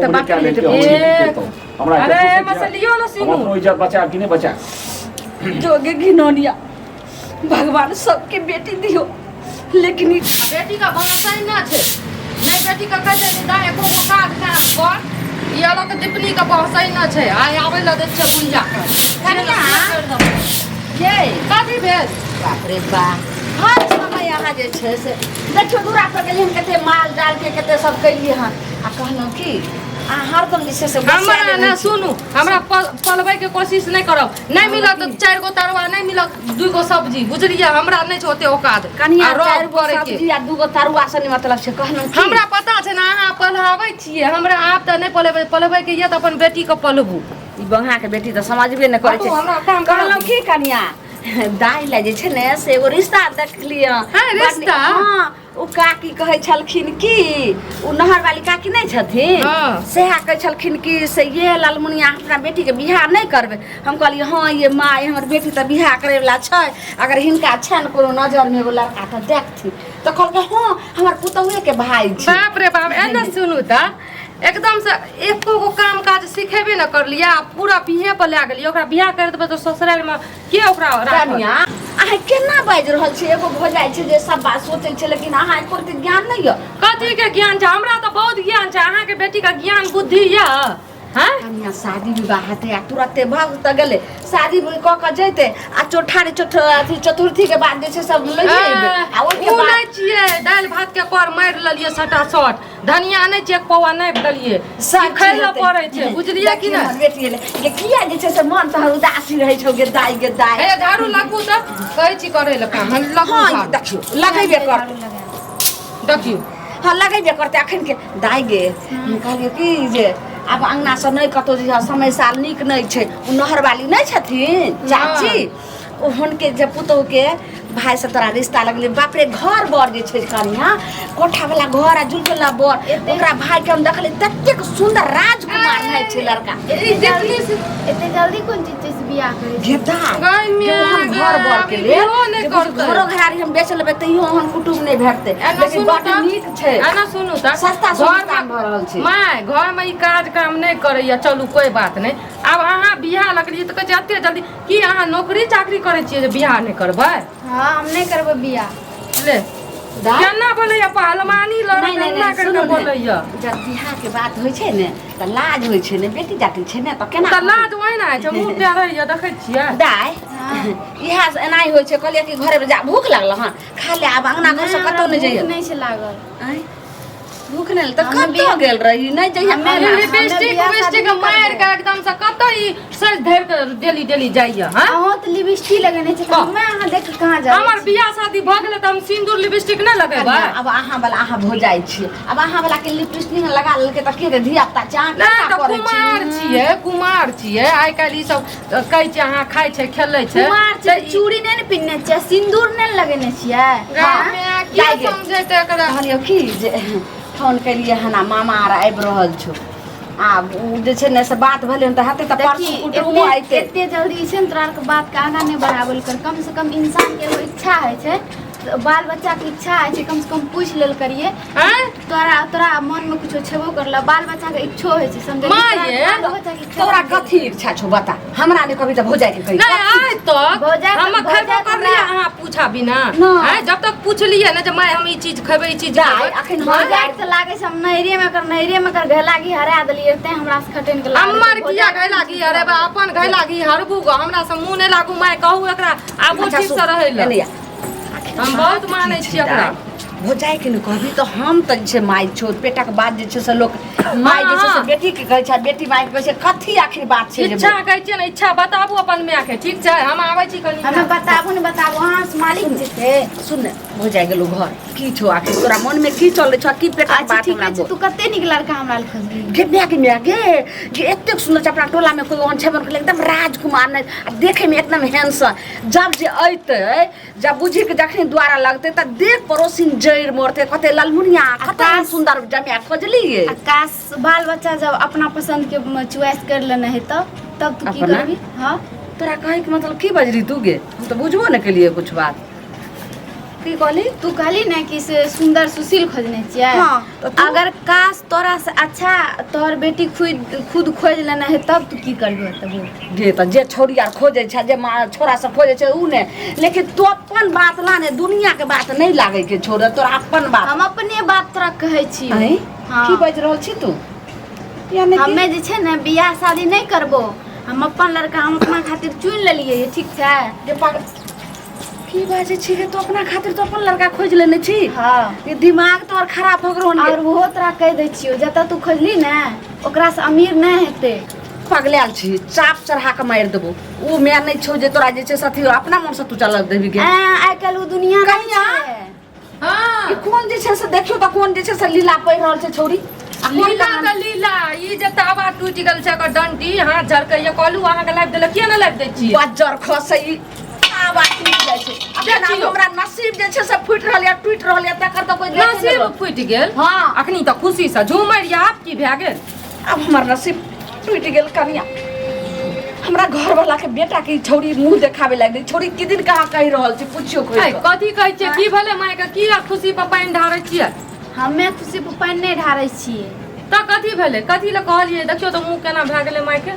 तऽ उम्र बात कए नहि लेलकै, हम हेतै। की करितहुँ? हमरा अरे एते एहिमे से फुर्सत लियौ ने यऽ? हम सिनूर अपनो इज्जत बचायब कि नहि बचायब जोगे घिनौनिया भगवान सबके बेटी दियो लेकिन ई बेटी का भरोसा ही ना छै नहीं बेटी का कहै छै जे दाय एको गो काज काम कर ई अलग दीपनी का भरोसा ही ना छै आइ आबै लए दै छै बुढ़िया के कनिया। ये कथी भेल बाप रे बा हर समय अहाँ जे छै से देखियौ दूरा पर गेलियै हन कते माल जाल के कते सब कैलियै हन आ कहलहुँ की अहाँ हरदम जे छै से हमरा बसियाले ने रहै छी। सुनू हमरा पलबै के कोशिश नहि करब नहि मिलत तऽ चारि गो तरुआ नहि मिलत दू गो सब्जी बुझलियै हमरा नहि छै ओते औकात कनिया आ रौब चारि गो करैके। सब्जी आ दू गो तरुआ से नहि मतलब छै कहलहुँ की हमरा पता छै ने अहाँ पढ़ाबै छियै हमरा आब तऽ नहि पढ़ेबै पढ़बैके यऽ तऽ अपन बेटीके पढ़बू ई बंगा के बेटी तऽ समझबे नहि करै छै बाबू, हमरा काम करऽ कहलहुँ की कनिया दाइ लए जे छै ने से एगो रिश्ता देखलियै हँ, रिश्ता? हँ ओ काकी कहै छलखिन कि ओ नहर वाली काकी नहि छथिन हँ। सएह कहै छलखिन कि से ये लालमुनिया अपना बेटीके बियाह नहि करबै हम कहलियै हँ ये माय हमर बेटी तऽ बियाह करैवला छै अगर हिनका छनि कोनो नजरमे एगो लड़का तऽ देखथिन तऽ कहलकै हँ हमर पुतहुएके भाय छै बाप रे बाप एने सुनू तऽ एकदम से एको गो काम काज सिखेबे न करलियै आ पूरा बिहे पर लए गेलियै ओकरा बियाह कर देबै तऽ ससुरारिमे के ओकरा राखत? कनिया अहाँ केना बाजि रहल छी एगो भऽ जाइ छै जे सब बात सोचै छै लेकिन अहाँ एको रत्ती ज्ञान नहि यऽ कथी के ज्ञान छै हमरा तऽ बहुत ज्ञान छै अहाँके बेटी के ज्ञान बुद्धि यऽ हँ कनिया शादी विवाह हेतै आ तुरते भग तऽ गेलै शादी कऽ कऽ जैतै आ चौठारी चौठ अथी चतुर्थी के बाद जे छै सब लइए एबै आ ओहिके उ बाद नहि छियै दालि भात के कर मारि लेलियै सटा सट धनिया नहि छै एक पौआ नहि देलियै सब खाय लए पड़ै छै बुझलियै कि देखियौ नहि हमर बेटी एलै जे किया जे छै से मन तोहर उदासी रहै छौ गे दाइ गे दाइ हे झाड़ू लगबू तऽ कहै छी करै लए काम हम लगबू हँ झाड़ू। देखियौ लगेबे करतै देखियौ हँ लगेबे करतै अखन के दाइ गे हम कहलियै कि जे आब अङ्गनासँ नहि कतहु जइह समय साल नीक नहि छै ओ नहरवाली नहि छथिन चाची ओ हुनके जे पुतोहके भाय से तोरा रिश्ता लगले बाप रे घर बर जे छै कनिया कोठा वाला घर आ जुलजुला बर ओकरा भाय के हम देखले ततेक सुंदर राजकुमार भाय छै लड़का ई देखली से एते जल्दी कोन चीज से बियाह करै छै गेदा गै जे ओहन माय घर बर के गै, लेल बियाहो नहि जे बुझू करतै। घरो घरारी हम बेच लेबै तैयो ओहन कुटुम्ब नहि भेटतै एना लेकिन सुनू बड तऽ नीक छै एना सुनू तऽ सस्ता घरमे- सुविस्ता भऽ रहल छै। माय घरमे ई काज काम नहि करैया चलू कोइ बात नहि आब अहाँ बियाह लगलियै तऽ कहै छै एते जल्दी की अहाँ नौकरी चाकरी करै छियै जे बियाह नहि करबै हँ हम नहि करबै बियाह ले दाइ? केना बोलैया पहलवानी लड़त नहि, नहि, एना नहि, करि सुनू कऽ ने। बोलैया जब बियाह के बात होइ छै ने तऽ लाज होइ छै ने बेटी जाति छै ने तऽ केना तऽ लाज ओहिना होइ छै मुँह टेढ़ैया देखै छियै दाइ इएह से एनाही होइ छै कहलियै कि घरे जा भूख लागल हन खा ले आब अंगना घर से नहि, हमरा कतहु नहि भूख जइयै नहि छै लागल आँय? भूख नहि तऽ हमे कतऽ बियाह- गेल रही नहि जइयै हमे खाना। लिपस्टिक बियाह शादी उपिस्टिक नहि मारि करबै। के एकदम से कतऽ ई सज धरि के डेली डेली जाइया हँ अहाँ तऽ लिपस्टिक लगेने छी तऽ कह। हमे अहाँ देख के कहाँ जाबै हमर बियाह शादी भऽ गेलै तऽ हम सिन्दूर लिपस्टिक नहि लगेबै कनिया, आब अहाँ वाला अहाँ भो जाइ छियै आब अहाँ वाला के लिपस्टिक लगा लेलकै तऽ के रे धिया पुता चाह नहि केना तऽ करै छै कुमार छियै कुमार छियै आइ काल्हि ई सब कहै छै अहाँ खाइ छै खेलै छै कुमार छियै तऽ तऽ चूड़ी नहि ने पिन्हने छियै सिन्दूर नहि ने लगेने छियै गाममे की दाइ गे। समझेतै एकरा कहलियौ की जे फोन केलियै हन आ मामा आर आबि रहल छौ आब ओ जे छै ने से बात भेलै हन तऽ हेतै तऽ परसू देखी कुटुमो एते अयतै एते जल्दी जे छै ने तोरा आरके बातके आगाँ नहि बढ़ाबल कर कम से कम इंसानके एगो इच्छा होइ छै तऽ बाल बच्चाके इच्छा होइ छै कम से कम पूछि लेल करियै आँय तोरा तोरा मनमे कुछो छेबो करला बाल बच्चाके इच्छो होइ छै समझलिही माँ तोरा ये, बालो बच्चाके इच्छा तोरा होइ छै। कथी इच्छा छौ बता हमरा नहि कभी तऽ भौजाइ के कही नहीं आइ तक भौजाइ तऽ- हम भौजाइ खैबो तऽ करलियै हमरा- अहाँ पूछा बिना नहि। आँय जब तक पूछलियै ने जे माय हम ई चीज खेबै ई चीज दाइ खेबै अखन हम भौजाइ के तऽ लागै छै हम नैहरेमे एकर नैहरेमे एकर घैला घी हरा देलियै तें हमरा से खटैन के लागै छै। हमर किया भौजाइ घैला घी हरेबै अपन घैला घी हरबू गो हमरा से मुँह नहि लागू माय कहू एकरा आबू अच्छा, ठीक सुन, से रहै लए एने आ। हम बहुत मानै छी एकरा भौजाइ के ने कहबी तऽ हम तऽ जे छै माय छौ पेटक बात जे छै से लोक माय जे छै से हाँ। बेटी के कहै छै आ बेटी माय के कहै छै कथी आखिर बात छै जे इच्छा कहै छियै ने इच्छा बताबू अपन माय के ठीक छै हम आबै छी कनी हमे बताबू ने बताबू अहाँ से मालिक जेतै सुन ने भौजाइ गेलौ घर की छौ आखिर तोरा मन में की चलै छौ की पेटक अच्छा बात ठीक हमरा छै बोल तू कते नीक लड़का हमरा लए खोजली गे माय गे माय गे जे एतेक सुन्दर छै अपना टोला में कोई ओहन छेबन करले एकदम राजकुमार नहि आ देखे में एकदम हैंडसम जब जे अयतै जब बुझी के जखनी द्वारा लगते त देख पड़ोसिन जड़ि मरते कते ललमुनिया कते सुंदर जमिया खोजलिए आ काश बाल बच्चा जब अपना पसंद के चॉइस कर लेने है तब तब तू की अपना? करबी हाँ तोरा कहे के मतलब की बजरी तू गे हम तो बुझबो न केलिए कुछ बात की कहली? तू कहली ने कि से सुंदर सुशील खोजने छियै। हाँ, तऽ तू- अगर काश तोरा से अच्छा तोहर बेटी खुद खुद खोज लेना है तब तू की करबे तब? जे तऽ जे छौड़ी आर खोजै छै, जे माँ छोरा सब खोजै छै उ ने, लेकिन तू अपन बात ला ने, दुनिया के बात नहीं लागै के छोड़, तोरा अपन बात। हम अपने बात तोरा कहै छी। आँय? हाँ। की बाजि रहल छी तू? यानी कि हमे जे छै ने बियाह शादी नहीं करबो, हम अपन लड़का हम अपना खातिर चुन लेलियै, ठीक छै? जे पागल की बाजै छी गे तू? अपना खातिर तो अपन लड़का खोज लेने छी? हाँ। ये दिमाग तोहर खराब हो गेलो हन। और ओहो तोरा कहि दै छियौ, जतऽ तू खोजली ने ओकरा से अमीर नहि हेतै। पगलायल छी, चाप चढ़ा के मारि देबो। उ माय नहि छौ जे तोरा जे छै से अथी अपना मन से तू चल देबी गे। आइ काल्हि ओ दुनिया नहि कनिया? छै। हाँ। ई कोन जे छै से देखियौ तऽ कोन जे छै से लीला पढ़ि रहल छै छौड़ी? आ कोन लीला कहानी? तऽ लीला, ई जे तावा टूटि गेल छै एकर डंटी हाथ झरकैया। कहलू अहाँके लाबि देलक, किया नहि लाबि दै छियै? बज्जर खसै ई तावा टूटि जाइ छै। अखन आब देखियौ। हमरा नसीब जे छै से फूटि रहल या टूटि रहल या, तकर तऽ कोई देखे नहि नसीब रहल। फूटि गेल? हाँ। अखनी तऽ खुशी से झूमर या, आब की भए गेल? आब हमर नसीब टूटि गेल कनिया। हमरा घरवाला के बेटा के ई छौड़ी मुंह देखाबे लागि गेल। छौड़ी की दिन कहाँ कहि रहल छै, पुछियो खोजि ऐ, कऽ। कथी कहै छियै? की भेलै मायके? की खुशी पर पानि ढारै छियै? हमे खुशी पर पानि नहि ढारै छियै। तऽ कथी भेलै? कथी लए कहलियै? देखियौ तऽ मुँह केना भए गेलै मायके,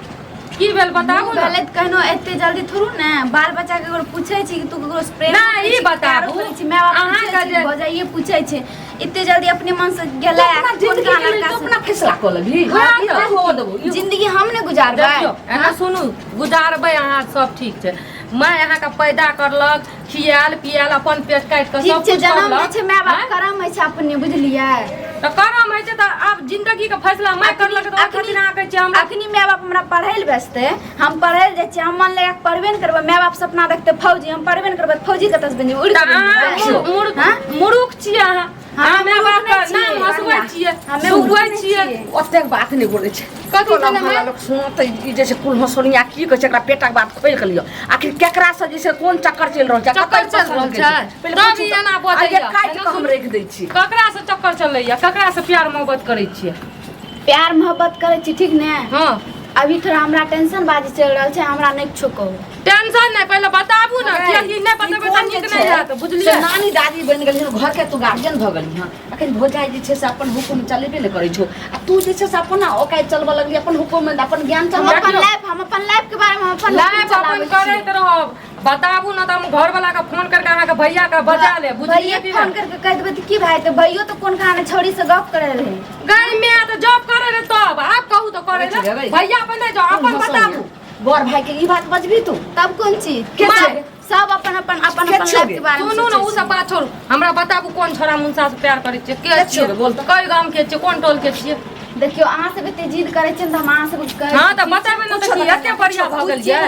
की भेल बताबू ने। भेलै तऽ कहिनो एते जल्दी थोड़ू ने बाल बच्चा के ककरो पूछै छी कि तू ककरो से प्रेम नहि, करै ई छी, प्यारो बताबू। करै छी, माय बाप अहाँके पूछै छै, जे- भौजाइए पूछै छै, एते जल्दी अपने मन से गेलै तू अपना कोन जिंदगी कहाँ के लेल लड़का तू से? अपना फैसला कऽ लेबही। हाँ, ई तऽ नहि होअ देबौ। ई जिंदगी हम ने गुजारबै। देखियौ, एना सुनू, गुजारबै अहाँ सब ठीक छै, माय अहाँके पैदा करलक, खियाल पियाल, अपन पेट काटि कऽ ठीक सब छै, कुछ जनम दै करलक। छै माय बाप, आँय? करम होइ छै अपने, बुझलियै? तऽ करम होइ छै तऽ आब जिंदगी के फैसला माय करलक तऽ ओहि खातिर अहाँ कहै छियै हमरा? अखनी माय बाप हमरा पढ़ै लए भेजतै, हम पढ़ै लए जाइ छियै, हम मन लगा कऽ पढ़बे ने करबै। माय बाप सपना देखतै फौजी, हम पढ़बे ने करबै तऽ फौजी कतऽ से बनि जेबै? उड़ि तऽ कऽ बनि अहाँ जेबै? मूर्ख मूर्ख छियै अहाँ। हँ, अहाँ माय बाप मूर्ख के नहि नाम छियै। हंसबै छियै, हमे मूर्ख डुबबै नहि छियै। छियै। ओतेक बात नहि बोलै छै। कथी टोला छलै मोहल्ला माय? लोक सुनतै ई जे छै कुल हंसोनिया की कहै छै, एकरा पेटक बात खोलि कऽ लिअ। आखिर केकरा से जे छै कोन चक्कर चलि रहल छै, चक्कर कतऽ चलि रहल पसन्द छै? पहिले तब पूछू ई तऽ। एना आ बजैया। ये काटि कऽ हम राखि दै छी। ककरा से चक्कर चलैया? ककरा से प्यार मोहब्बत करै छियै? प्यार मोहब्बत करै छी, ठीक ने? हँ। अभी थोड़ा हमरा टेंशन बाजी चलि रहल छै, हमरा नहि किछो कहू। टेंशन नहि, पहिले बताबू ने, कियाकि नहि ई बतेबै तऽ कोन नीक जे नहि छै, हैत, से बुझलियै? नानी दादी बनि गेली हन, घर के तू गार्जियन भऽ गेली हन। अखन भौजाइ जे छै से अपन हुकुम चलेबे नहि करै छौ आ तू जे छै से अपन औकात चलबऽ लगली, अपन हुकुम अपन ज्ञान हम चलबऽ अपन लगली। लाइफ, हम अपन लाइफ के बारे में हम अपन लाइफ हुकुम अपन चलाबै छियै। करैत रहब। बताबू ने तऽ हम घरवला के फोन करके अहाँके भैया के बजा ले, बुझलियै भैया कि फोन नहि? करके कहि देबै तऽ की भए जेतै? भैयो तऽ कोन कहाने छौड़ी से गप करै रहै। गै माय, तऽ जॉब करे रहे तब आब कहू तऽ करे अच्छा, रहे। गै। भैया अपन नहि जाओ, अपन बताबू। बड़ भाई के ई बात बजबी तू? तब कोन चीज के माय, छै? सब अपन अपन अपन के अपन छै लाइफ गे? के बारे में सुनू ने, सोचै ओ सब छै। बात छोड़ू, हमरा बताबू कोन छोरा मुनसा से प्यार करै छियै, के के छियै छियै? बोल तऽ। कई गाम के छियै, कोन टोल के छियै? देखियौ, अहाँ सब एते जिद करै छियै ने तऽ हम अहाँ सबके कहै हँ तऽ छी, बतेबै ने तऽ पूछो की ने, एते बढ़िया भऽ गेल यै?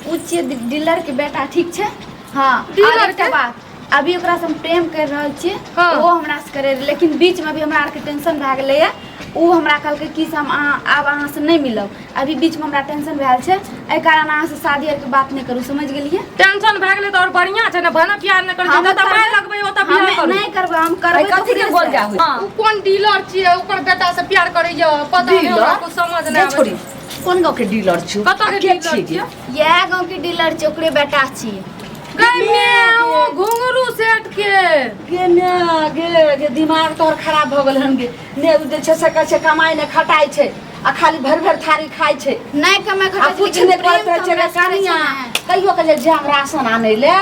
उ छियै डीलर के बेटा, ठीक छै? हाँ, डीलर और एकटा के? बात, अभी ओकरा से हम प्रेम कर रहल छियै। हाँ। वो हमरा से करे रहै, लेकिन बीच में अभी हमरा आरके टेंशन भए गेलैया। ओ हमरा कहलकै कि से हम अहाँ आब अहाँ से नहि मिलब, अभी बीच में हमरा टेंशन भेल छै, एहि कारण अहाँ से शादी आरके बात नहि करू, समझ गेलियै? टेंशन भए गेलै तऽ और बढ़िया छै ने, भने प्यार नहि करै छै हम तऽ माय करबै। लगबै ओतऽ बियाह हमे करू। नहि करबै, हम करबै अइ कथी के तऽ बोल जा ओकरे से। होइ? उ कोन डीलर छियै, ओकर बेटा से प्यार करैया, पता नहि डीलर? हमरा कुछ समझ नहि गे आबै छोरी, छै। कोन गाँव के डीलर छियौ? कतऽ के आ के डीलर छियै गे? छियै? इएह गाँव के डीलर छै, ओकरे बेटा छियै। गै माय, ओ घुंघरू सेठ के? गे माय गे, गे दिमाग तोहर खराब भऽ गेल हन गे। ने उ जे छै से कहै छै कमाइ नहि खटाइ छै आ खाली भरि भरि थारी खाइ छै। नहि कमाइ आ खटाइ छै, कुछ लेकिन नहि प्रेम करैत रहै तऽ छै हमरा गे से करै छै कनिया। ने। कहियो के जे जायब राशन आनै लए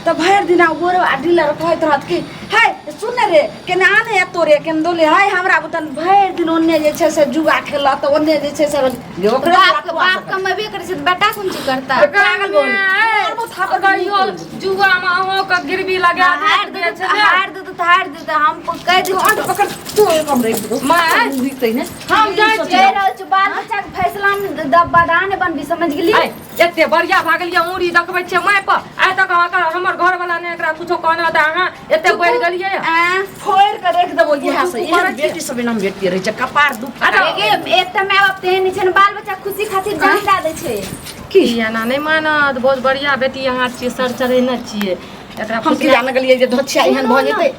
तऽ भरि दिना गोरो आ डीलर कहैत रहत कि है सुन रे केना आने एतो रे केना दोले है हमरा बुतन, भरि दिन ओन्ने जे छै से जुआ खेलत तऽ ओन्ने जे छै से गे ओकरे बाप के बाप कमेबे करै छै तऽ बेटा कोन चीज करता? पागल बोल। मारबो थापड़ कहियो जुआ में अहों के गिरवी लगा हारि देत, देतै बेच तऽ देत। हारि देतै तऽ हारि देतै, हम कहि दै अंट छियै। पकड़ तू हम रखि देबौ। माय। दिखतै ने। हम जाइ छियै। कहि रहल छी, बाल बच्चा के फैसला मे बाधा नहि बनबी, समझ गेली? आइ एते बढ़िया भए गेलियै, उंगरी देखबै छियै माय पर, आइ तक अहाँके हमर घरवला ने एकरा कुछो कहने तऽ अहाँ एते बढ़ि गेलियै। आँ, फोड़ि कऽ राखि देबौ इएह से। चुप करै एहन छियै। बेटी सब एना बेटी रहै छै कपार दू अच्छा, गे, एकटा माय बाप तेहन नहि छै ने, बाल बच्चा खुशी खातिर जान दए दै छै। की एना नहि मानत, बहुत बढ़िया बेटी अहाँ छियै, सर चढ़ेने छियै एकरा। हम की फुसला जान गेलियै जे धोछिया एहन भऽ जेतै।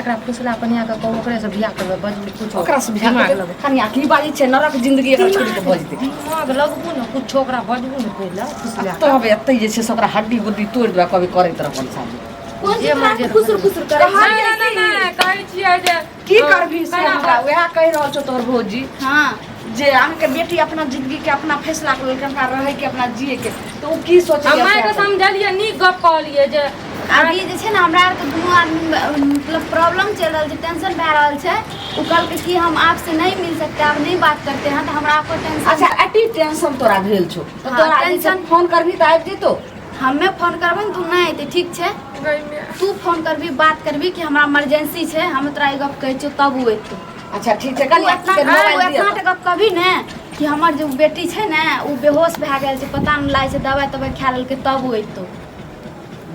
एकरा फुसला पनिया के कहू ओकरे से बियाह करबै, बजबू कुछो। ओकरा से बियाह दिमाग करबै। लगबू। कनिया की बाजै छै, नरक जिंदगी एकरा छोड़ि कऽ भऽ जेतै। दिमाग लगबू ने कुछो, ओकरा बजबू ने पहिले फुसला। तब एतै जे छै से ओकरा हड्डी गुड्डी तोड़ि देबै, कभी करैत रहबन शादी। कोन जे चीज मर्जी तोरा खुसुर खुसुर करै छै? नहि नहि नहि कहै छियै जे की करबी से केना हमरा वएह कहि रहल छौ तोहर भौजी हाँ जे अहाँके बेटी अपना जिंदगी के अपना फैसला कर लेलकै, हमरा रहै के अपना जिए के, तऽ ओ की सोचै हम मायके समझलियै, नीक गप कहलियै जे अभी जे छै ने हमरा आरके दुनू आदमी मतलब प्रॉब्लम चलि रहल छै, टेंशन भए रहल छै। ओ कहलकै कि हम आपसे नहीं मिल सकते, आप नहीं बात करते हैं, तऽ हमरा आपको टेंशन। अच्छा, अति टेंशन तोरा भेल छौ तऽ हाँ, तोरा टेंशन- फोन करबी तऽ आबि जेतौ। हमे फोन करबै ने तू नहि अयतै, ठीक छै? तू फोन करबी, बात करबी कि हमरा इमरजेंसी छै, हम तोरा ई गप कहै छियौ, तब ओ अयतौ। अच्छा ठीक छै, तू कनि एतना के मोबाइल तू दिअ। एतना टा गप कहबी ने कि हमर जे बेटी छै ने ओ बेहोश भए गेल छै, पता नहि लागै छै, दवाइ तवाइ खा लेलकै, तब ओ अयतौ।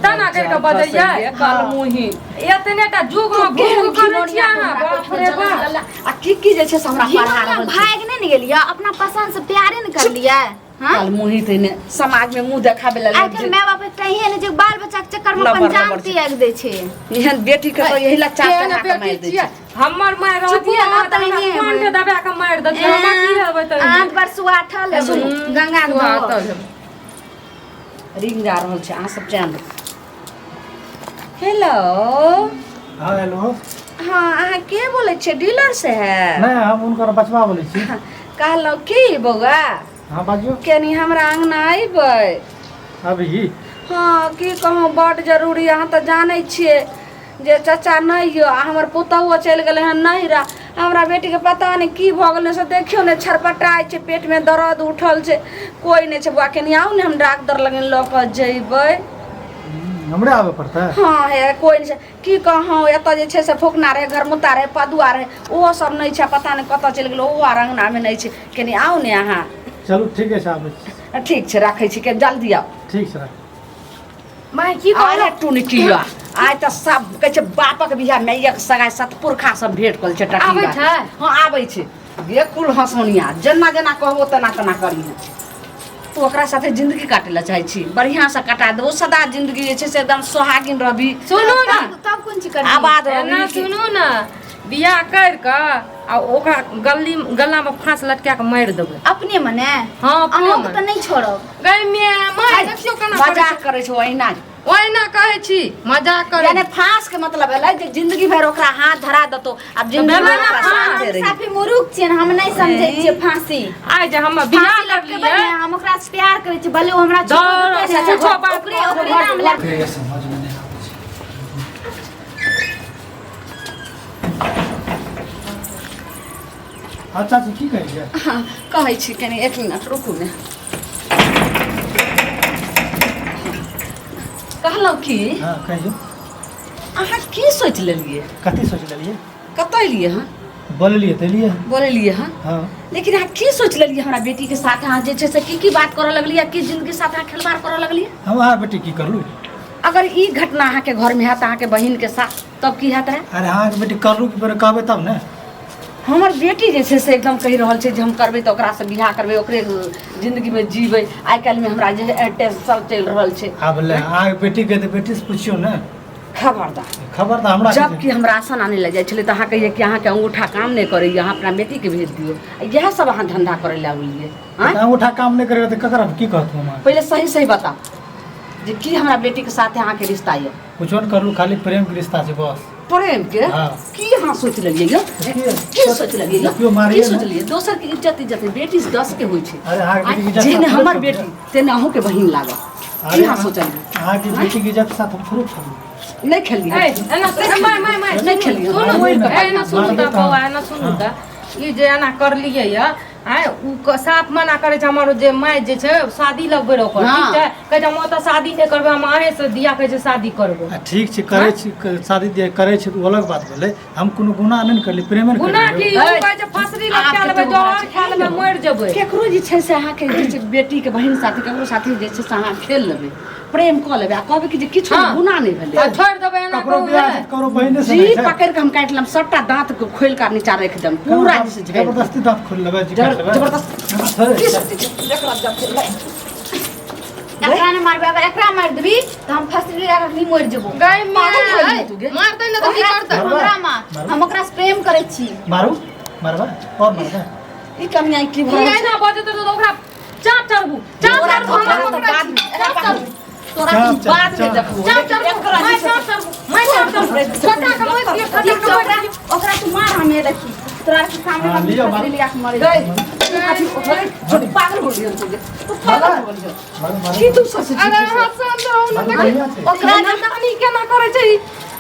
तना करि कऽ बजैयै कल मुही एतने टा जुग मे केहन घूम करै छियै घिनौनिया अहाँ, तोरा बाप रे बाप। आ की की जे छै से हमरा पढ़ा घिनौनिया रहल छै। भागि नहि ने गेलियै, अपना पसंद से प्यारे ने करलियै। हाँ कल मुही तने समाज में मुंह देखाबे ला आइ काल्हि माय बाप एकटा एहन जे बाल बच्चा के चक्कर में अपन लबर जान लबर छै। त्याग दै छै। एहन बेटी के तो यही ला चाप केहन चढ़ा के बेटी मारि दै छियै? छै। हमर माय रहतियै चुप ने तऽ हो, हमरा तहिने कान के दबा के मारि देतियै, हमरा की रहबै तऽ आँख पर सुआठल है गंगा के सुआतल धो। हेबै। रिंग जा रहल छै, अहाँ सब चैन। हेलो। हाँ हेलो। हाँ, अहाँ के बोलै छियै? डीलर से है? नहीं, हम हुनकर बचवा बोलै छी। कहलहुँ की बौआ? हाँ बाजियौ। कनी हमरा अङ्गना अयबै अभी? हाँ, की कहूँ, बड्ड जरूरी। अहाँ तऽ जानै छियै जे चाचा नहि यऽ आ हमर पुतहुओ चलि गेलै हन नैहरा। हमरा बेटीके पता नहि की भऽ गेलै से देखियौ ने, छरपटाइ छै, पेटमे दर्द उठल छै, कोइ नहि छै। बौआ, कनी आउ ने, हम डाक्टर लगन लऽ कऽ जयबै। हमरे आबे पड़तै? हाँ हे, कोइ नहि छै, की कहूँ। एतऽ जे छै से फूकना रहै, घरमुत्ता रहै, पदुआ रहै, ओहो सब नहि छै, पता नहि कतऽ चलि गेलै, ओहो आर अङ्गनामे नहि छै। कनी आउ ने अहाँ। चलू ठीके छै, आबै छी। ठीक छै, राखै छी, कनी जल्दी आउ। ठीक छै, राख। माय की अरे कहलक? टुनकिया, आइ तऽ सब कहै छै बापक बियाह माइयक सगाइ, सतपुरखा सब भेंट कल छै। टटिया आबै छै? हाँ आबै छै। गे कुल हँसौनिया, जेना जेना कहबो तेना तेना करी। तू ओकरा साथे जिंदगी काटै लए चाहै छी? बढ़िआँ से कटा देबो, सदा जिंदगी जे छै से एकदम सोहागिन रहबी। सुनू ने, तब कोन चीज करबी? आबाद एना रहबी। सुनू ने, बियाह करि कऽ आ ओकरा गली गलामे फाँस लटका कऽ मारि देबै। अपने मने? हाँ, अपने अहूँके मने। तऽ नहि छोड़ब। गै माय, माय देखियौ केना करै मजाक छै। करै छौ अहिना। ओहिना कहै छी, मजाक करै। यानी फांस के मतलब भेलै जे जिंदगी भरि ओकरा हाथ धरा देतौ, आब जिंदगी भेलै भरि ने ओकरा फाँस। साथे रही। साफे मूर्ख छियै, हम नहि समझै छियै फांसी। आइ जे हम बियाह फांसी लटकेबै करलियै ने, हम ओकरा से प्यार करै छियै, भले ओ हमरा छोड़ दौड़, देतै ने, किछो बात ओकरे ओकरे नाम लए के समझमे नहि आबै छै। हाँ चाची, की कहै छियै? हाँ, कहै छी, कनि एक मिनट रुकू ने। कहलहुँ की, हाँ कहियौ। अहाँ की सोचि लेलियै? कथी सोचि लेलियै? कतऽ एलियै हँ? बोललियै तऽ एलियै। बोललियै हँ? हाँ। लेकिन अहाँ की सोचि लेलियै? हमरा बेटीके साथ अहाँ जे छै से की की बात करऽ लगलियै, की जिंदगी साथ अहाँ खेलबाड़ करऽ लगलियै? हम अहाँ बेटी की करलू? अगर ई घटना अहाँके घरमे हैत अहाँके बहिनके साथ, तब की हैत रहै? अरे अहाँके बेटी करलू की पहिले कहबै तब ने। हमर बेटी जे छै से एकदम कहि रहल छै जे हम करबै तऽ ओकरासँ बियाह करबै, ओकरे जिंदगीमे जीबै। आइ काल्हिमे हमरा जे टेंशन चलि रहल छै। आब ले, अहाँके बेटीके तऽ बेटीसँ पुछियौ ने। खबरदार। खबर तऽ हमरा जबकि हम राशन आनै लए जाइ छलै तऽ अहाँ कहियै कि अहाँके अंगूठा काम नहि करैए, अहाँ अपना बेटीके भेज दियौ। आ इएह सब अहाँ धंधा करै लए आबलियै? आँय? अंगूठा काम नहि करैए तऽ ककरा की कहतू हम अहाँके? पहिले सही सही बताउ जे की हमरा बेटीके साथे अहाँके रिश्ता यऽ? कुछो नहि करलू, खाली प्रेमके रिश्ता छै बस। प्रेम के? हाँ। की अहाँ सोचि लेलियै यौ? की सोचि लेलियै यौ? देखियौ, मारियै की ने। सोचलियै? दोसर के इज्जत इज्जत नहि, बेटी से 10 के होइ छै। अरे अहाँके बेटीके इज्जत जेहने साथ हमर थोड़े बेटी छोड़बै। तेने अहूँके बहिन लागत। की अरे अहाँ सोचलियै? अहाँके बेटीके इज्जत साथ हम थोड़े खेलबै। नहि खेलियै? ए, एना माय माय माय नहि खेलियै। सुनू, मारबै ने। एना सुनू तऽ मारबै तऽ बौआ, एना सुनू तऽ, ई जे एना करलियै यऽ, आँय, उ साफ मना करै छै हमर जे माय जे छै शादी लगबै रहै ओकर। हाँ। ठीक छै, कहै छै हम ओतऽ शादी नहि करबै, हम अहें से दिया कहै छै शादी करबै। आ ठीक छै, करै छी, शादी दिया करै छी तऽ ओ अलग बात भेलै। हम कोनो गुनाह नहि ने करली, प्रेमे ने गुना की? करलियै। उ कहै छै फसरी लटका आब लेबै, कते जहर खा लेबै, मरि जेबै। केकरो जे छै से अहाँके जे छै बेटीके बहिन साथी ककरो साथी जे छै से अहाँ खेल लेबै, प्रेम कऽ लेबै आ कहबै कि जे किछु हाँ। गुनाह नहि भेलै। आ छोड़ि देबै एना ककरो कहू बियाह ने। छै तऽ ककरो बहिने से जी नहि छै। पकड़ि कऽ हम काटि लेब, सबटा दाँत के खोलि कऽ नीचा राखि देब पूरा जे छै झाड़ि देब। जबरदस्ती दाँत खोलि लेबै जी, काटि लेबै। जबरदस्ती थोड़े की सोचै छै? देखला जब छै। एकरा नहि मारबै, अगर एकरा मारि देबी तऽ हम फसरी लगा कऽ मरि जेबो। गै माय, पागल भऽ गेली तू गे। मारतै ने तऽ की करतै? हमरा मार, हम ओकरा से प्रेम करै छी। मारू, मारबै और मारबै। ई कमिया की ई भऽ रहल छै? एना बजैत रहतौ तऽ ओकरा चाप चढ़बू, चाप तोरा चढ़बू, हमरा धोखा पकड़ै तऽ छी, बाद- चाप चढ़बू। तोरा चल, हम चल, बाद में चल। देखबो। चाप लेकिन चढ़बू एकरा मैं जे छै चाप चढ़बू मैं चाप चढ़बू छोटा के मोहि दियौ छोटा ठीक के छै मोहि ओकरा दियौ ओकरा तू मार हमे देखी तोरा के सामने हाँ, हम लिअ, फसरी मार। लिया के मरे गई अथी होय, छोटी पागल हो गेल तू तू पागल हो गेल मारू, मारू। की तू सोचै छी अरे अहाँ शांत रहू ने मारू, देखियौ बढ़िआँ छै। ओकरा ओकरा नानी केना करै छै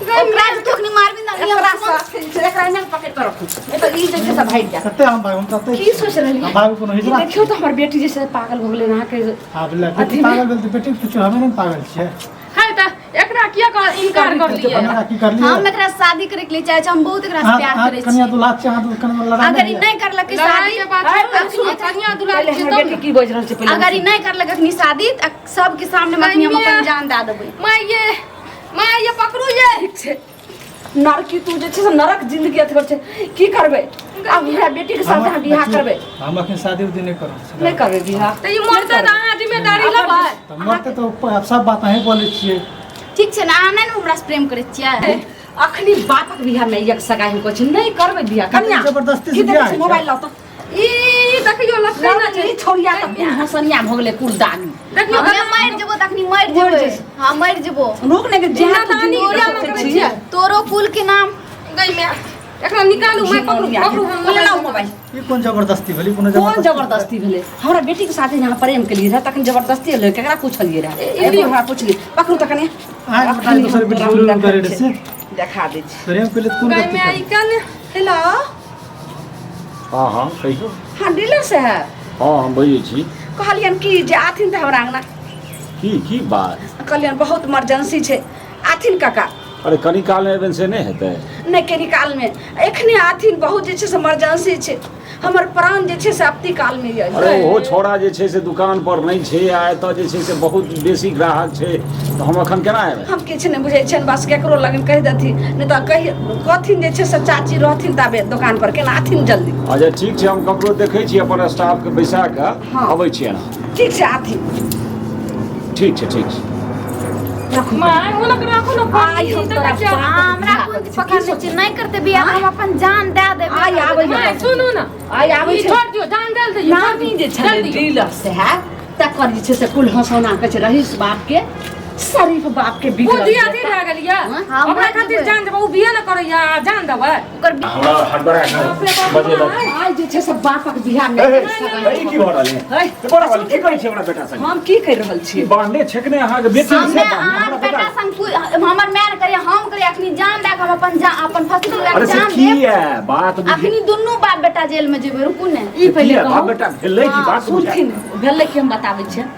गई ओकरा जे तू अखनी मारबी ना एकरा साथ छै एकरा एना पकड़ के रखू नहीं तऽ ई जे छै से भागि जायत कते हम भाग हम तते की सोच रहलियै हम भाग कोनो हिजड़ा देखियौ तऽ हमर बेटी जे छै से पागल भऽ गेलै अहाँके आब ले बेटी पागल भेल तऽ बेटी पूछो हमे नहि पागल छियै है तऽ एकरा किया कह इनकार करलियै हमरा की करलियै हम एकरा शादी करे के लिए चाहे छी हम बहुत एकरा से अहाँ प्यार अहाँ करे कनिया छी दुल्हा छियै अहाँ तऽ कनिया लड़ाइ अगर ई नहि नहि करलकै लड़ाई शादी के बात है, छोड़ू, सुनू, कनिया दुलारी पहिले छै हमर तब बेटी ने। की बाजि रहल छै पहिले अगर ई नहि करलक अखनी शादी तऽ सबके सामने हम अखनी हम अपन जान दए देबै माय ये माय ये पकड़ू ये ठीक छै नरकी तू जे छै से नरक जिंदगी अथी कर छै की करबै आब हमरा बेटी के साथ अहाँ बियाह करबै हम अखन शादी उदी नहि करब नहि करबै बियाह तऽ ई मरतै तऽ अहाँ जिम्मेदारी लेबै तऽ मरतै तऽ सब बात अहीं बोलै छियै ठीक छै ने अहाँ नहि ने हमरा से प्रेम करै छियै अखनी बापक बियाह में एक सगाई हम कहै छी नहि करबै बियाह कनिया जबरदस्ती से की देखै बियाह छी होइ छै। मोबाइल लाउ तऽ ई देखियौ लटकै ना छै ई छोड़िया तऽ कुल हसनिया भऽ गेलै कुल दानी देखियौ हमे मरि जेबो तखनी मरि जेबै हाँ मरि जेबो रुक ने के जहाँ तू दानी जिंदगी किया सोचै ना करै छी छियै? तोरो कुल के नाम गई मैं एकरा निकालू मैं पकड़ू पकड़ू हम पहिले लाउ मोबाइल ई कोन जबरदस्ती भेलै कोनो कोन जबरदस्ती भेलै हमरा बेटी के साथे यहाँ प्रेम केलियै रहए तखन जबरदस्ती भेलै केकरा पूछलियै रहए एगो हमरा पूछलियै पकड़ू तऽ कनि अहाँके बेटा दोसर बेटी प्रेम करै रहै से देखा दै छी प्रेम केलियै तऽ कोन गई गलती मैं ई करबै? कने हेलो हँ हँ कहियौ हँ डीलर साहब हँ हम बजै छी कहलियनि कि जे आथिन तऽ हमरा अङ्गना की की बात कहलियनि बहुत इमरजेंसी छै आथिन काका अरे कनी कालमे एबनि से नहि हेतै नहि कनी कालमे एखने आथिन बहुत जे छै से इमरजेंसी छै हमर प्राण जे छै से अपती कालमे यऽ अरे ओहो छौड़ा जे छै से दुकान पर नहि छै आ एतऽ जे छै से बहुत बेसी ग्राहक छै तऽ हम एखन केना एबै हम किछु नहि बुझै छियनि बस केकरो लगन कहि देथिन नहि तऽ कहि कहथिन जे छै से चाची रहथिन ताबे दोकान पर केना आथिन जल्दी अच्छा ठीक छै हम ककरो देखै छी अपन स्टाफके बैसा कऽ हँ। अबै छी एना ठीक छै आथिन ठीक छै ठीक छै राखू माय हुनक राखू ने आइ हम तोरा हमरा कोन चीज पकड़ने छै नहि करते बियाह हम अपन जान दए देबै आइ आबै माय सुनू ने आइ आबै ई छै छोड़ दियौ जान दे दियौ नानी जे छलै डीलर साहब तकर जे छै से कुल हंसौना कहै छै रहीस बाप के शरीफ बाप के बिगड़ल बुद्धि छै। अथी भए गेल यऽ हाँ, ओकरा मरि खातिर जेबै। जान देबै ओ बियाह ने करैया आ जान देबै ओकर हमरा हड़बड़ा के बजेलक आइ जे छै से बापक बियाह मे हे, हे, ई की भऽ रहल है है, बड़ा वाली की करै छी हमरा बेटा संगे हम की करि रहल ई छियै बान्हने छेकने अहाँके बेटी से हमे बान्हने अहाँके हमरा बेटा बेटा संग हमर माय करे हम करे अखनी जान दए के हम अपन जान अपन फसल अरे लए से जान की देब है बात बुझि अखनी दुनू बाप बेटा जेल में जेबै रुकू ने ई पहिले की है, बाप कहू बेटा भेलै की बात बुझा सुनथिन भेलै कि हम बताबै छियै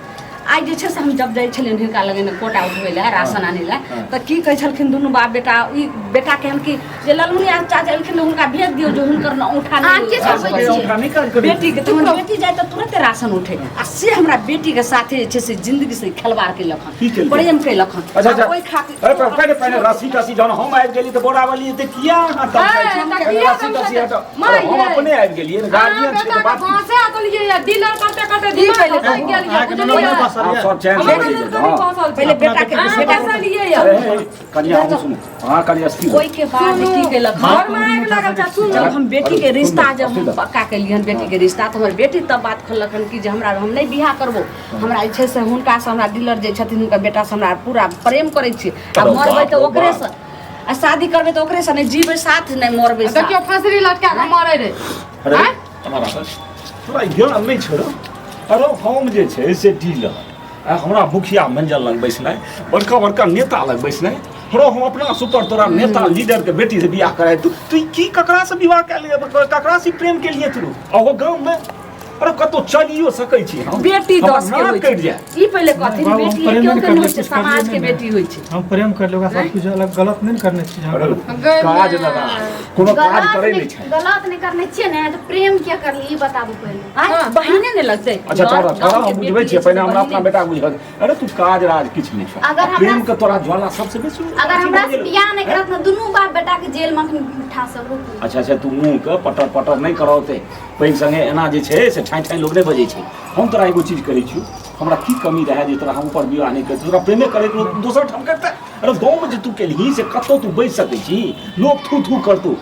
आइ जे छै से हम जब जाइ छलियनि हिनका लग कोटा उठबै लए राशन आनै लए तऽ की कहै छलखिन दुनू बाप बेटा ई बेटा केहन कि जे ललमुनिया चाचा एलखिन तऽ हुनका भेज दियौ जे हुनकर ने औंठा अहाँ के छोड़बै नहि छियै? औंठा नहि काज करै बेटीके तऽ हमर बेटी जाइ तऽ तुरते राशन उठे आ से हमरा बेटीके साथे जे छै से जिंदगी से खेलवाड़ केलक की हन केलकै? प्रेम केलक हन अच्छा अच्छा आ ओहि खातिर अरे पर पहिले पहिले रस्सी तस्सी जहन हम आबि गेली तऽ बोरा वाली एते किया अहाँ तमसाइ छी? ए, तऽ पहिले किया रस्सी तस्सी तमसाइ? हटाउ। माय अरे हम यै। अपने आबि गेलियै ने गार्जियन छै तऽ बात की? फंसे देलियै या डीलर करते करते दिमाग पहिले फंसि गेल या अहाँके बुझलियै ननद बसल आप यऽ। सब चैन से हमर बजै ननद छै, कनी हँ। फंसल छै। पहिले बेटाके अहाँ बेटा फंसलियै या अरे, हे, कनिया अहूँ सुनू अहाँ कनि स्थिर होउ। ओहिके बाद की केलक हन घर में आगि लागल छै सुनू जब हम बेटी के रिश्ता जब हम सुनू। पक्का केलियन बेटी के रिश्ता तऽ हमर बेटी तब बात खोललक हन कि जे हमरा हम नहि बियाह करबो हमरा जे छै से हुनकासँ हमरा डीलर जे छथिन हुनकर बेटासँ हमरा पूरा प्रेम करै छी आ अरे मरबै बाप तऽ रे ओकरेसँ आ शादी करबै तऽ ओकरेसँ नहि जीबै साथ नहि मरबै साथ देखियौ फंसरी लटका के मरै रे अरे आँय? हमारा तोरा ज्ञान नहि छौ रौ। अरे हम जे छै से डीलर आ हमरा मुखिया मंजल लग बैसनाइ बड़का बड़का नेता लग बैसनाइ रौ हम अपना सुपर तोरा नेता लीडर के बेटी से बियाह कराय तू तू की ककरा से विवाह कए लिए ककरा से प्रेम के लिए तू अहो गाँव में अरे कतौ चलियो सकै छी हम बेटी हमर दस के नाक होइ कटि छै जाय ई पहिले कहथिन बाबू, हम बेटी प्रेम केओ नहि के करले, नहि होइ छै कुछ करलियै समाज के नहि। बेटी होइ छै हम प्रेम कर लेगा सब कुछ अलग गलत नहीं करने छी हम अरे गलत काज लगा कोनो काज गलत करै नहि नहि छै गलत नहि करने छियै ने तऽ प्रेम किया करली ई बताबू पहिले आँय, बहिने नहि लगतै अच्छा गाँव- तोरा तोरा गाँवके हम बुझबै बेटी छियै जे छै पहिने से हमरा अपना बहिने बेटा बुझल अरे तू काज राज किछु नहि छौ अगर हमरा- प्रेम के तोरा ज्वाला सबसे बेसी अगर हमरा से बियाह नहि करत ने दुनू बाप बेटा के जेल में अखन ठासब रुकू अच्छा अच्छा तू मुँह के पटर पटर नहि करौते पैघ संगे एना जे छै से ठाँइ ठाँइ लोक नहि बजै छै हम तोरा एगो चीज कहै छियौ हमरा की कमी रहए जे तोरा हम ऊपर विवाह नहि करतै तोरा प्रेमे करैके रहौ, दोसर ठाम करतै अरे गाँवमे जे तू केलही से कतहु तू बचि सकै छी लोक थू थू करतौ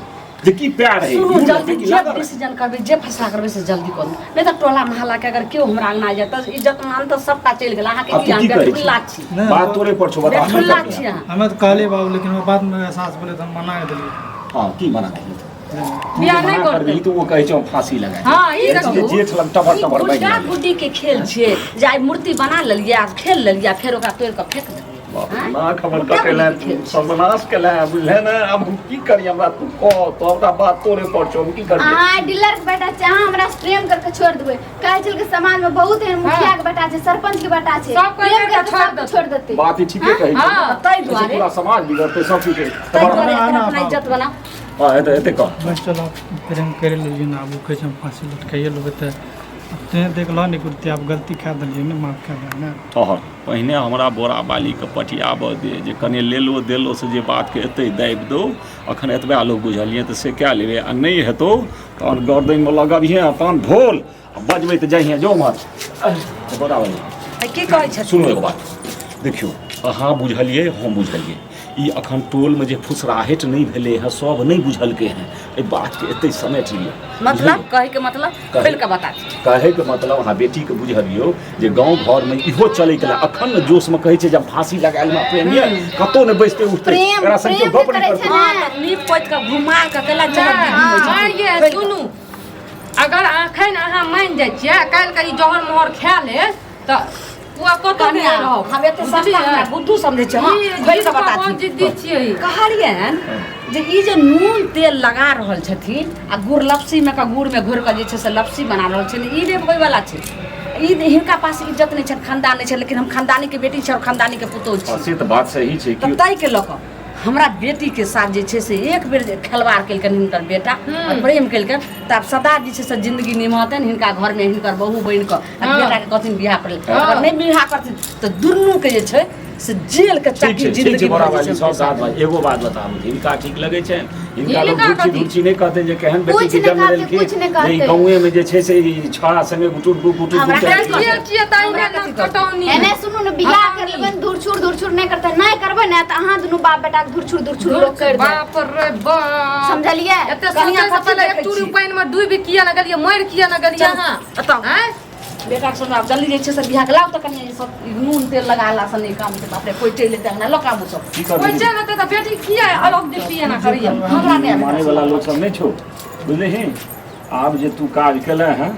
जे की प्यार है सुनू जल्दी जे डिसीजन करबै जे फैसला करबै से जल्दी करू नहि तऽ टोला मोहल्ला के अगर केओ हमरा अंगना जाय तऽ इज्जत मान तऽ सबटा चलि गेल अहाँके आब की तू अहाँ की करै बेठुल्ला छी छी नहि, बात तोरे पर छौ बता बेठुल्ला छी अहाँ हमे तऽ कहलियै बाबू लेकिन ओ बादमे एहसास भेलै तऽ हम मना कऽ देलियै हँ की मना देलियै तू बियाह जे नहि मना करतै। करबिही तऽ ओ कहै छै हम फांसी लगा हँ, ई देखू। जेठ लग टबर ई टबर बाजि गुड्डा गेलै। गुड्डी के खेल छियै जे आइ मूर्ति बना लेलियै आ खेल लेलियै आ फेर ओकरा तोड़ि कऽ फेंक देलियै बाप रे, आँय? नाक हमर गुड्डा कटेला गुड्डी के खेल छियै। सर्वनाश केला बुझले ने आब हम की करी हमरा तू कह तो हमरा बात तोरे पर छौ हम की करियै अहाँ डीलर के बेटा छै अहाँ हमरा से प्रेम करके छोड़ देबै काल्हि चल के समाज में बहुत एहन मुखिया के बेटा छै सरपंच के बेटा छै सब कोइ प्रेम करके करके छोड़ सबके देतै। छोड़ देतै बात ई ठीके कहै छै हँ। ताहि एहिसँ दुआरे पूरा समाज बिगड़तै सब चीज ताहि दुआरे ना, एकर ना, अपना बाबू। इज्जत बनाउ हँ एते एते कह बस चल आब प्रेम करि लेलियै ने आब ओ कहै छै हम फाँसी लटकाइए लेबै तऽ तेँ देखलऽ ने कुर्ती आब गलती कए देलियै ने माफ कए दे ने ठहर पहिने हमरा बोरा बालीके पटियाबऽ दे जे कने लेलो देलो से जे बातके एतै दाबि दौ अखन एतबा लोक बुझलियै तऽ से कए लेबै आ नहि हेतौ तहन गर्दनिमे लगबिहें आ तहन ढोल आ बजबै तऽ जइहें जो उम्हर बोरा बाली की कहै छथिन सुनू एगो बात देखियौ अहाँ बुझलियै हम बुझलियै ई अखन टोलमे जे फुसराहटि नहि भेलै हँ सब नहि बुझलकै हँ एहि बातके एतै समेट लिअ मतलब कहैके मतलब कहै- खोलि कऽ बता दियौ। कहैके मतलब अहाँ बेटीके बुझबियौ जे गाँव घरमे इहो चलैके लए अखन ने जोशमे कहै छै जे हम फाँसी लगा लेलहुँ प्रेम यऽ कतहु नहि बैसतै उठतै प्रेम- एकरा संग केओ प्रेम गप नहि करै छै करतै ने। हँ तऽ नीप पोति कऽ घुमा कऽ कैला चलत दीदी होइ हाँ, छथिन। ये खोलि कऽ। सुनू अगर अखन अहाँ मानि जाइ छियै काल्हि कनि जहर मोहर खा ले तऽ ओ कतऽ नहि कनिया, रहब हम एते सस्ता हमरा बुद्धू समझै छै हँ खोलि कऽ बता बहुत दियौ। जिद्दी छियै ई। कहलियनि जे ई जे नून तेल लगा रहल छथिन आ गुड़ लपसीमे कऽ गुड़मे घोरि कऽ जे छै से लपसी बना रहल छथिन ई नहि होइवला छै ई हिनका पास इज्जत नहि छनि खानदान नहि छै लेकिन हम खानदानीके बेटी छी आओर खानदानीके पुतोहु हँ, छी से तऽ बात सही छै तऽ कि ताहिके लऽ कऽ हमरा बेटीके साथ जे छै से एक बेर जे खेलवाड़ केलकनि हिनकर बेटा आओर प्रेम केलकनि तऽ आब सदा जे छै से जिन्दगी निमहतनि हिनका घरमे हिनकर बहु बनि कऽ आ बेटाके कहथिन बियाह करै लए। अगर नहि बियाह करथिन तऽ दुनूके जे छै से जेल के ठीक चक्की छै ठीक छै जिंदगी बड़ा भर जे भाई छै सब साथ भाई एगो बात बताबू हिनका ठीक लगै छनि हिनका लोग हिनका धुरछी कथी? धुरछी नहि कहते जे केहन बेटी कुछ के नहि जन्म कहतै, देलखिन कुछ नहि जे ई कहतै। गाँवे में जे छै से ई छौड़ा संगे गुटुर गु गुटुर हमरा गुटुर कथी देखिए छियै ताहि हमरा ने कथी कहतै? कटौनी एने सुनू ने बियाह कर लेबै ने धुरछुर धुरछुर नहि करतै नहि करबै ने तऽ अहाँ दुनू बाप बेटा के धुरछुर धुरछुर लोक करि देत बाप रे बाप समझलियै एते कनिया सोचै से कथी पहिले देखै एक चूड़ी छी? पानि में डूबि किया न गेलियै मरि किया न गेलियै चलू, अहाँ एतऽ। आँय? बेटा के सुनब जल्दी जे छै से बियाह के लाउ तऽ कनि ई सब ई नून तेल लगाला से नहि काम छै बाप रे कोइ चलि एतै अंगना लऽ के आबू सब की करबै कोइ चलि एतै तऽ बेटी किया अलग देखती एना करैया हमरा नहि आबै माने वाला लोक सब नहि छौ बुझलिही आब जे तू काज केले हैं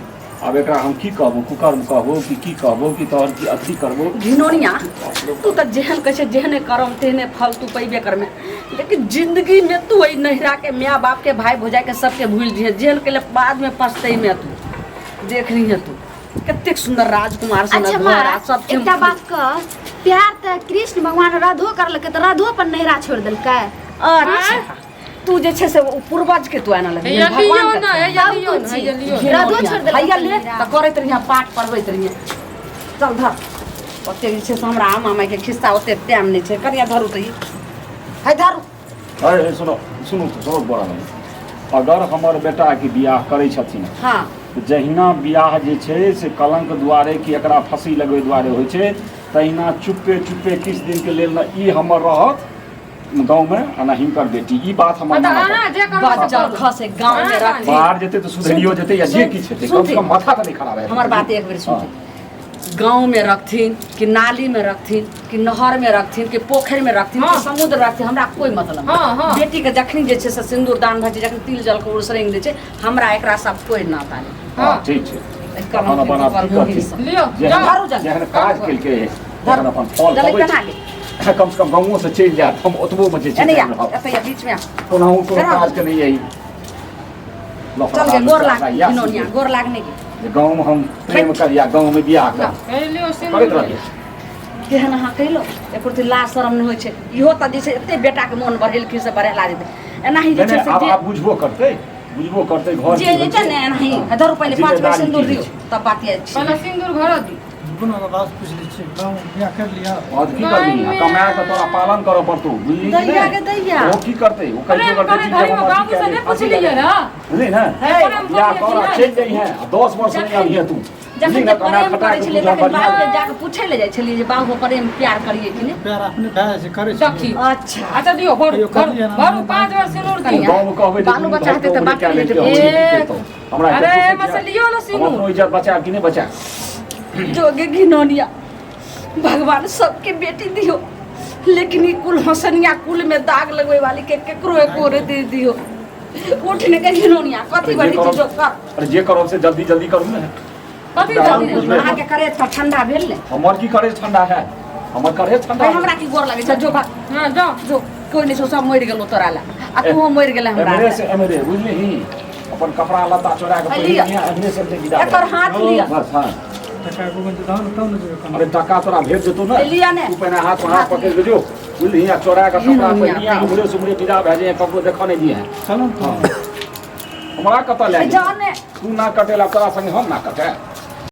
आब एकरा हम की कहबो कुकर्म कहबो कि की कहबो कि तोहर की अथी करबो घिनौनिया तू तऽ जेहन कहै छै जेहने करम तेहने फल तू पैबे करमे लेकिन जिंदगी में तू एहि नहिरा के माय बाप के भाई भौजाई के सबके भूल जिहे जेहन के बाद में पछतैमे तू देख रही है तू कतेक सुंदर राजकुमार सन अच्छा घर माँ आ सब एकटा बात कह प्यार तऽ कृष्ण भगवान राधो करलकै तऽ राधो अपन नैहरा छोड़ि देलकै अच्छा तू जे छै से ओ पूर्वज के तू आनल हैया लियौ ने हैया लियौ ने हैया लियौ ने। राधो छोड़ि देलकै हैया ले नैहरा। तऽ करैत रहिहे पाठ पढ़बैत रहिहे चल धर ओतेक जे छै से हमरा आमा मायके खिस्सा ओतेक टाइम नहि छै कनिया धरू तऽ ई है धरू अरे सुनो सुनू तऽ सुनो बड़ा अगर हमर बेटाके बियाह करै छथिन हँ जहिना बियाह जे छै से कलंक दुआरे कि एकरा फँसी लगबै दुआरे होइ छै तहिना चुप्पे चुप्पे किछु दिनके लेल ने ई हमर रहत गाँवमे आ ने हिनकर बेटी ई बात हमर तऽ मानऽ अहाँ जे करबै से बच्चा करू। खसे गाँव में रखी बाहर जेतै तऽ सुधरियो जेतै या जे किछु हेतै कम से कम माथा तऽ नहि खराब हेतै हमर बात एक बेर सुनथिन गाँव में रखथिन कि नाली में रखथिन कि नहर में रखथिन कि पोखरि में रखथिन कि हाँ। समुद्र रखथिन हमरा कोई मतलब हाँ, नहीं हाँ। बेटी के जखनी जे छै से सिन्दूर दान भऽ छै जखन तिल जल के उसरंग दै छै हमरा एकरा सब कोई नाता नहीं हँ ठीक छै एकर अपन अपन आब की करथिन लियौ जेहन जाउ। धरू जल्दी। जेहन काज केलकै तेहन अपन फल जल्दी पबै बना छै ले कम से कम गाँवो से चलि जायत हम ओतबो मे जे छै एने से आ रहब एतऽ आ बीच में आ। कोनाहु कोनो चल। काज के नहि यही चल गे गोर लाग घिनौनिया गोर लागने के जे गाँव में हम प्रेम करिया गाँव में बियाह कर हे लियौ करैत सिन्दूर रहिए केहन अहाँ कहिलो एको रत्ती लाज शरम नहि होइ छै इहो तऽ जे छै एते बेटाके मोन बढ़ेलखिन से बढ़ेला जेतै एनाही जे नहि छै नहि से आब जे आब बुझबो करतै बुझबो करतै घर जे जे छै ने एनाही धरू पहिले 5 बेर जिम्मेदारी सिन्दूर की दियौ होइ छै। तब बात याद छै पहिले सिन्दूर भरऽ दी रुकू ने, बात पूछि लै छियै। बाबू, बियाह कर लिअ? और की करबी? आ कमा के तोरा पालन करऽ पड़तौ, बुझली कि दैया नहि? के दैया। ओ की करतै? ओ कहियो प्रेम करतै करे कि घड़ी जब में हम अथी बाबू से कए नहीं लेब, फाँसी पूछलियै लगा ना। बुझली ने? हे, प्रेम बियाह करियै कर कि आ नहि? चलि जइहें आ 10 वर्ष नहि अबिहें तू, बुझली जखन ने? जे कमा प्रेम खटा करै के छलियै तू तखन बढ़िआँ बाबूके जाके पूछै लए जाइ छलियै जे बाबू प्रेम प्यार करियै कि नहि? प्यार अपने भए जाइ छै, करै देखी। छै। अच्छा। अच्छा दियौ, भरू कहियो भरू करलियै ना? भरू, 5 बेर सिनूर दियौ। गाँव में कहबै जे बालो दुनू बच्चा भाइ हेतै तऽ के बाप कए के लेलकै, हम एक। नहि करितहुँ। हमरा अरे एते एहिमे से फुर्सत लियौ ने हम सिनूर। अपनो इज्जत बचायब कि नहि बचायब? जोगे घिनौनिया, भगवान सबके बेटी दियो, लेकिन ई कुल हसनिया कुल में दाग लगवे वाली के केकरो एको रे दे दियो। उठ ने के घिनौनिया, कथी अरे बड़ी जे करब- चीज कर। अरे जे करब से जल्दी जल्दी करू ने। कथी दाम जल्दी? बुझबै। अहाँके करेज पर ठंडा भेल ने? हमर की करेज ठंडा है? हमर करेज ठंडा भाई, हमरा की गोर लगे छै? जो भाग। हाँ, जाओ। जो कोई नहीं छौ, सब मरि गेलो तोरा ला आ तूहो मरि गेलै हमरा एमरे ला। से एमरे, बुझली? अपन कपड़ा लत्ता चोरा के लिअ। पहिर लिअ, एमरे से एमरे विदा एकर भऽ। हाथ लिअ। बस, हाँ। टका गोगन दहन तब ने जेबै कमाइ। अरे टका तोरा भेट जेतौ ने। लिअ ने। तू पहिने हाथ हाथ पकड़ के जो, बुझली? आ चोरा के कपड़ा लिअ। पहिनिया, उमरे से उमरे विदा भए जाइए, ककरो देखऽ नहि दिहे। चलो ने। हमरा कतऽ लए जाओ गेली? ने। तू ना कटेला, तोरा संगे हम ना कटे।